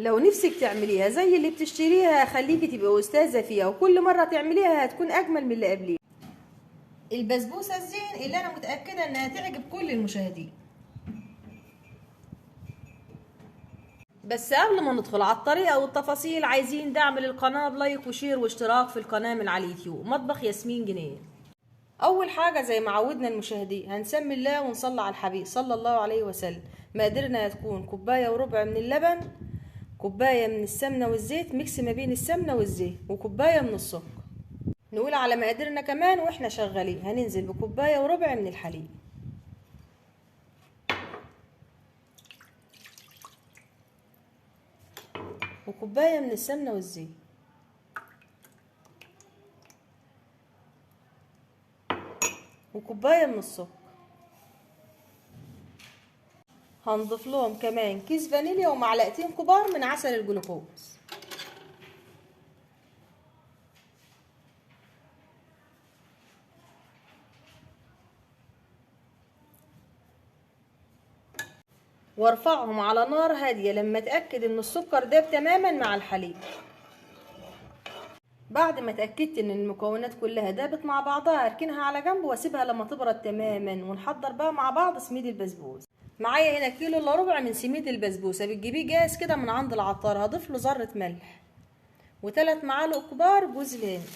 لو نفسك تعمليها زي اللي بتشتريها خليكي تبقي استاذه فيها، وكل مرة تعمليها هتكون اجمل من اللي قبليها. البسبوسه الزين اللي انا متاكدة انها تعجب كل المشاهدين. بس قبل ما ندخل على الطريقة والتفاصيل، عايزين دعم للقناة ب like و share واشتراك في القناة من على اليوتيوب مطبخ ياسمين جنين. اول حاجة زي ما عودنا المشاهدين هنسمي الله ونصلي على الحبيب صلى الله عليه وسلم. مقاديرنا هتكون كوباية وربع من اللبن، كوباية من السمنة والزيت، mix ما بين السمنة والزيت، وكوبايه من السكر. نقول على مقاديرنا كمان واحنا شغالين. هننزل بكوبايه وربع من الحليب، وكوبايه من السمنة والزيت، وكوبايه من السكر. هنضيف لهم كمان كيس فانيليا ومعلقتين كبار من عسل الجلوكوز. وارفعهم على نار هادية لما اتاكد ان السكر داب تماما مع الحليب. بعد ما اتاكدت ان المكونات كلها دابت مع بعضها اركنها على جنب واسيبها لما تبرد تماما، ونحضر بقى مع بعض سميد البسبوسه. معايا هنا كيلو الا ربع من سميد البسبوسه، بتجيبيه جاهز كده من عند العطار. هضيف له ذره ملح وثلاث معالق كبار جوز الهند،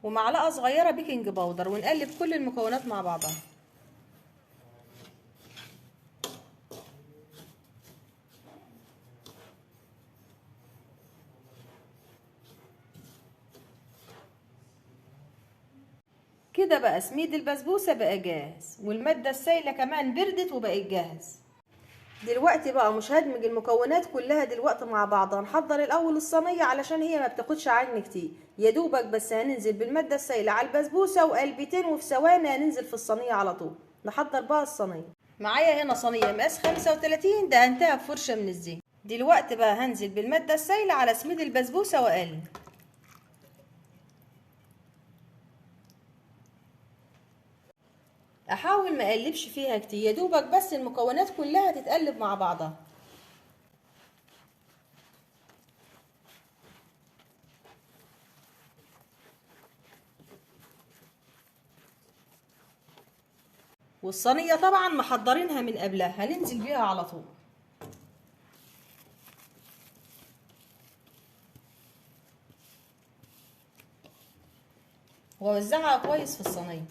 ومعلقة صغيرة baking powder، ونقلب كل المكونات مع بعضها. كده بقى سميد البسبوسه بقى جاهز، والمادة السائلة كمان بردت وبقت جاهز. دلوقتي بقى مش هدمج المكونات كلها دلوقتي مع بعض، هنحضر الاول الصينية علشان هي ما بتاخدش عجن كتير، يا دوبك بس هننزل بالماده السائلة على البسبوسه وقلبتين، وفي ثواني هننزل في الصينية على طول. نحضر بقى الصينية. معايا هنا صينية مقاس 35 دهنتها بفرشه من الزيت. دلوقتي بقى هنزل بالماده السائلة على سميد البسبوسه واقلب. احاول ما اقلبش فيها كتير، يا دوبك بس المكونات كلها تتقلب مع بعضها. والصينية طبعا محضرينها من قبلها، هننزل بيها على طول. ووزعها كويس في الصينية.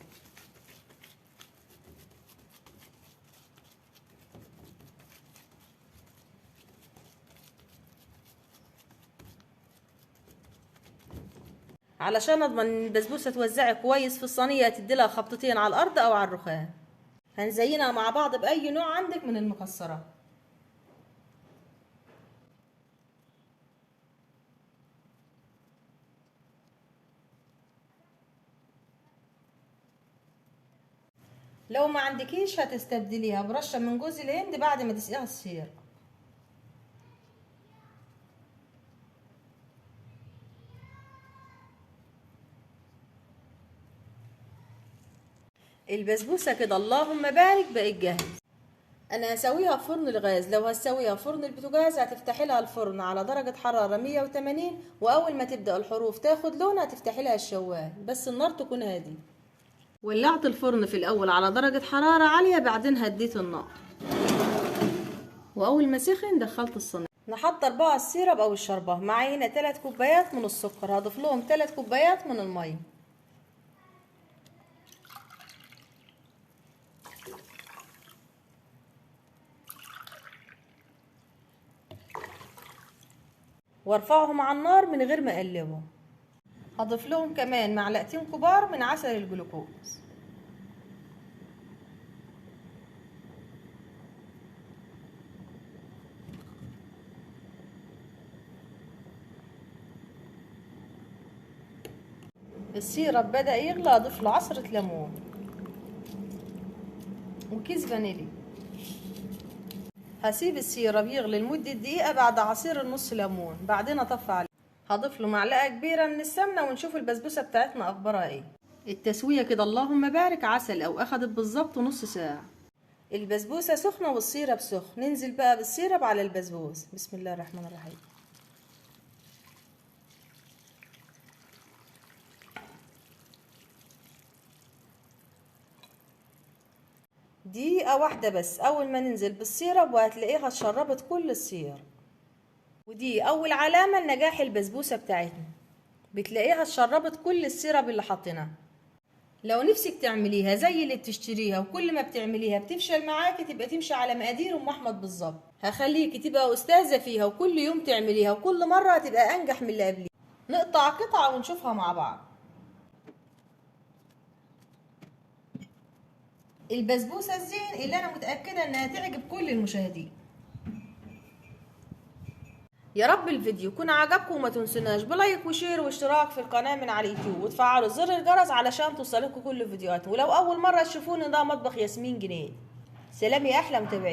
علشان اضمن ان البسبوسه توزعي كويس في الصينية تدي لها خبطتين على الارض او على الرخام. هنزينها مع بعض باي نوع عندك من المكسرات. لو ما عندكيش هتستبدليها برشه من جوز الهند بعد ما تسقيها السيرة. البسبوسه كده اللهم بارك بقت جاهز. انا هسويها في فرن الغاز، لو هسويها في فرن البوتاجاز هتفتحي لها الفرن على درجه حرارة 180، واول ما تبدا الحروف تاخد لون هتفتحي لها الشوايه، بس النار تكون هادية. ولعت الفرن في الاول على درجه حرارة عالية، بعدين هديت النار، واول ما سخن دخلت الصينية. نحضر بقى ال syrup او الشربه. معايا هنا 3 كوبايات من السكر، هضيف لهم 3 كوبايات من المية. وارفعهم على النار من غير ما اقلبهم. هضيف لهم كمان معلقتين كبار من عسل الجلوكوز. ال syrup بدأ يغلى، اضيف له عصرة ليمون وكيس فانيليا. هسيب ال syrup يغلي لمدة دقيقة بعد عصير النص ليمون، بعدين اطفي عليه. هضيف له معلقة كبيرة من السمنة ونشوف البسبوسة بتاعتنا اخبارها ايه. التسوية كده اللهم بارك عسل، او اخدت بالظبط نص ساعة. البسبوسة سخنة وال syrup سخن، ننزل بقى بال syrup على البسبوسة. بسم الله الرحمن الرحيم. دقيقة واحدة بس أول ما ننزل بال syrup وهتلاقيها اتشربت كل ال syrup، ودي أول علامة لنجاح البسبوسة بتاعتنا، بتلاقيها اتشربت كل ال syrup اللي حطيناه. لو نفسك تعمليها زي اللي بتشتريها وكل ما بتعمليها بتفشل معاكي، تبقى تمشي على مقادير ام احمد بالظبط، هخليكي تبقى استاذه فيها وكل يوم تعمليها وكل مرة هتبقى انجح من اللي قبليها. نقطع قطعه ونشوفها مع بعض. البسبوسه الزين اللي انا متاكدة انها تعجب كل المشاهدين. يا رب الفيديو يكون عجبكم، وما تنسوناش ب like و share واشتراك في القناة من على اليوتيوب، وتفعلوا زر الجرس علشان توصلكم كل فيديوهات. ولو اول مرة تشوفوني، ده مطبخ ياسمين جنيد. سلام يا احلى متابعين.